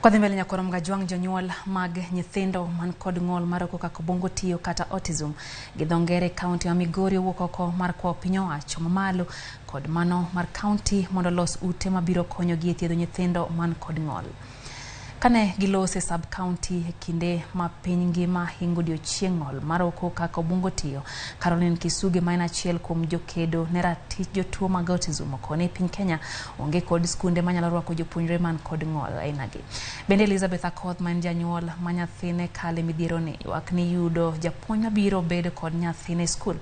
Kwadhi mbele nyakoro Mgajwang' jonyuol mag nyithindo man kod ng'ol mar oko kaka obwongo tiyo kata autism gi dho ngere kaunti ma Migori owuok oko mar kwayo piny owacho mamalo kod mano mar kaunti mondo olos ute mabiro konyogi e thiedho nyithindo man kod ng'ol. Kane gilose sub county e kinde ma piny ngima hingo odiochieng' ng'ol mar oko kaka obwongo tiyo, Caroline Kisuge ma en achiel kuom jokedo ne ratich jotuo mag autism okone piny Kenya onge kod skunde manyalo rwako jopuonjre man kod ng'ol ainagi. Bende Elizabeth Akoth ma en janyuol ma nyathine kale midhieroni ywak ni yudo japuonj mabiro bedo kod nyathine e skul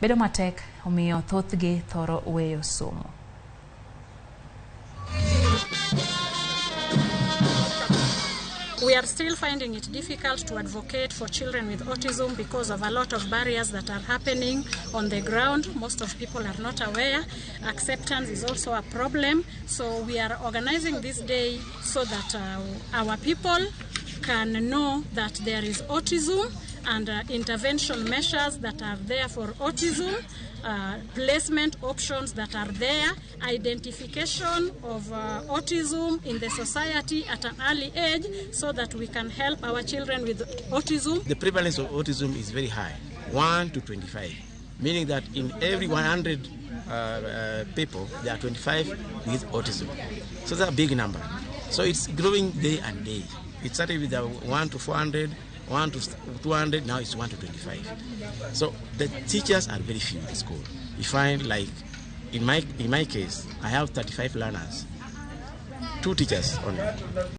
bedo matek omiyo thothgi thoro weyo somo. We are still finding it difficult to advocate for children with autism because of a lot of barriers that are happening on the ground. Most of people are not aware. Acceptance is also a problem. So we are organizing this day so that our people can know that there is autism and intervention measures that are there for autism, placement options that are there, identification of autism in the society at an early age so that we can help our children with autism. The prevalence of autism is very high, 1 to 25, meaning that in every 100 people, there are 25 with autism. So that's a big number. So it's growing day and day. It started with 1 to 400, 1 to 200, now it's 1 to 25. So the teachers are very few in school. You find, like in my case, I have 35 learners, 2 teachers only.